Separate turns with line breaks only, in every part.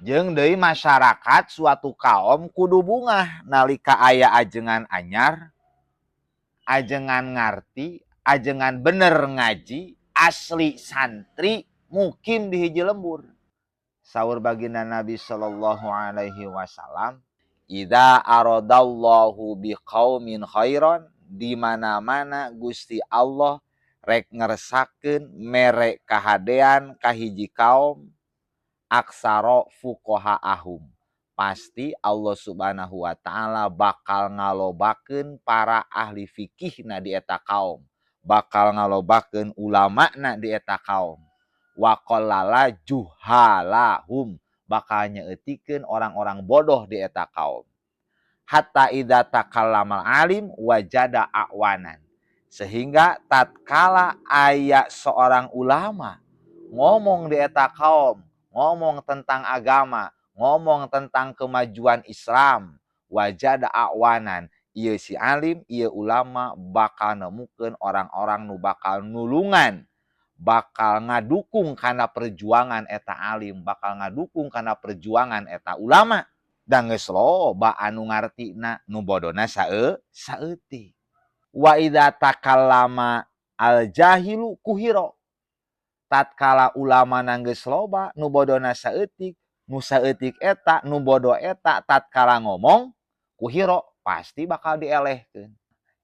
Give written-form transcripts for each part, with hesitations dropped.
Jeung deui masyarakat suatu kaum kudu bungah nalika aya ajengan anyar, ajengan ngarti, ajengan bener ngaji, asli santri mukim di hiji lembur. Saur baginda Nabi sallallahu alaihi wasallam, "Idza aradallahu biqaumin khairan", di mana-mana Gusti Allah rek ngersakeun mere kahadean ka hiji kaum, aksaro fuqahaahum, pasti Allah Subhanahu wa Ta'ala bakal ngalobakeun para ahli fikihna di eta kaum, bakal ngalobakeun ulamana di eta kaum, wa qallala juhalahum, bakal nyeutikeun orang-orang bodoh di eta kaum, hatta idza takallamal alim wajada a'wanan, sehingga tatkala aya seorang ulama ngomong di eta kaum, ngomong tentang agama, ngomong tentang kemajuan Islam, wajada a'wanan, ieu si alim, ieu ulama bakal nemukeun orang-orang nu bakal nulungan, bakal ngadukung kana perjuangan eta alim, bakal ngadukung kana perjuangan eta ulama. Da geus loba anu ngartina, nu bodona saeutik. Wa idza takallama al jahilu kuhiro, tatkala ulama geus loba, nu bodona saeutik, nu saeutik eta, nu bodo eta tatkala ngomong, kuhiro, pasti bakal dielehkeun.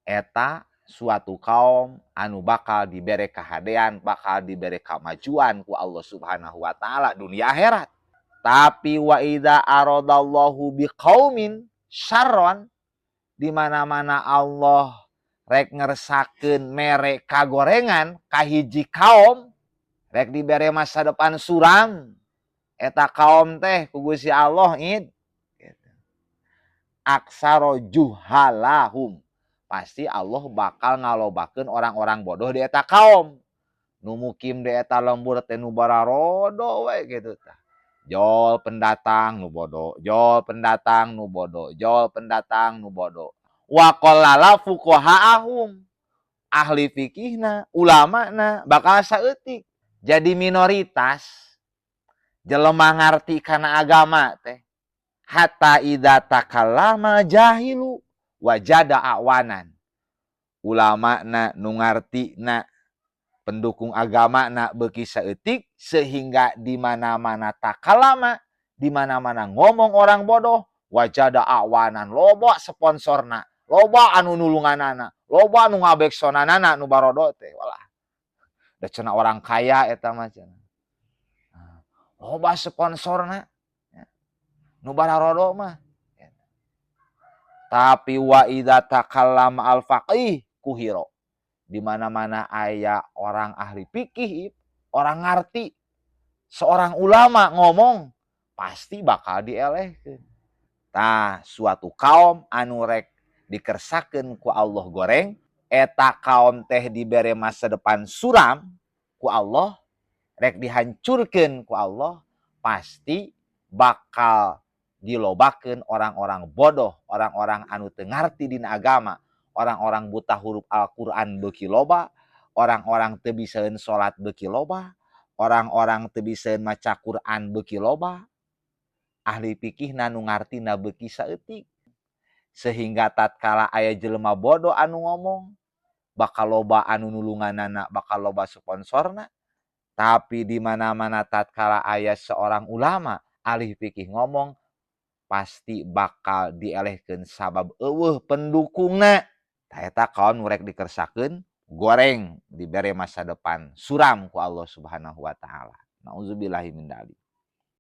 Eta suatu kaum anu bakal dibere kahadean, bakal dibere kamajuan ku Allah Subhanahu wa Ta'ala dunia akhirat. Tapi wa idza aradallahu biqaumin syarron, di mana-mana Allah rek ngersakeun mere kagorengan ka hiji kaum, rek dibere masa depan suram eta kaum teh ku Gusti Allah id gitu. Aksaro juhalahum, pasti Allah bakal ngalobakeun orang-orang bodoh di eta kaum. Nu mukim di eta lembur teh nu bararodo we gitu tah. Jol pendatang nu bodoh, jol pendatang nu bodoh, jol pendatang nu bodoh. Wa qallala fuqahaahum, ahli fikihna, ulamana bakal saeutik. Jadi minoritas jelema ngarti kana agama teh. Hatta idza takallama jahilu wajada awanan. Ulama na nu ngarti na, pendukung agama na beuki saeutik, sehingga di mana-mana takalama, di mana-mana ngomong orang bodoh, wajada awanan, loba sponsorna, loba anu nulunganana, loba anu ngabeksonanana nu barodo teh. Walah, da cenah orang kaya eta mah cenah. Loba sponsorna ya, nu bararodo mah. Tapi wa idza takallama al faqih kuhiro, di mana-mana aya orang ahli fikih, orang ngarti, seorang ulama ngomong, pasti bakal dielehkeun. Tah, suatu kaum anu rek dikersakeun ku Allah goreng, eta kaum teh dibere masa depan suram ku Allah, rek dihancurkeun ku Allah, pasti bakal dilobakeun orang-orang bodoh, orang-orang anu teu ngarti dina agama, orang-orang buta huruf Al-Qur'an beuki loba, orang-orang teu bisaeun salat beuki loba, orang-orang teu bisaeun maca Quran beuki loba, ahli fikihna nu ngartina beuki saeutik. Sehingga tatkala aya jelema bodoh anu ngomong, bakal loba anu nulunganana, bakal loba sponsorna. Tapi di mana-mana tatkala aya seorang ulama, ahli fikih ngomong, pasti bakal dielehkeun sabab euweuh pendukungna. Tah, eta kaum nu rek dikersakeun goreng, dibere masa depan suram ku Allah Subhanahu wa Ta'ala. Nauzubillahi min dzalik.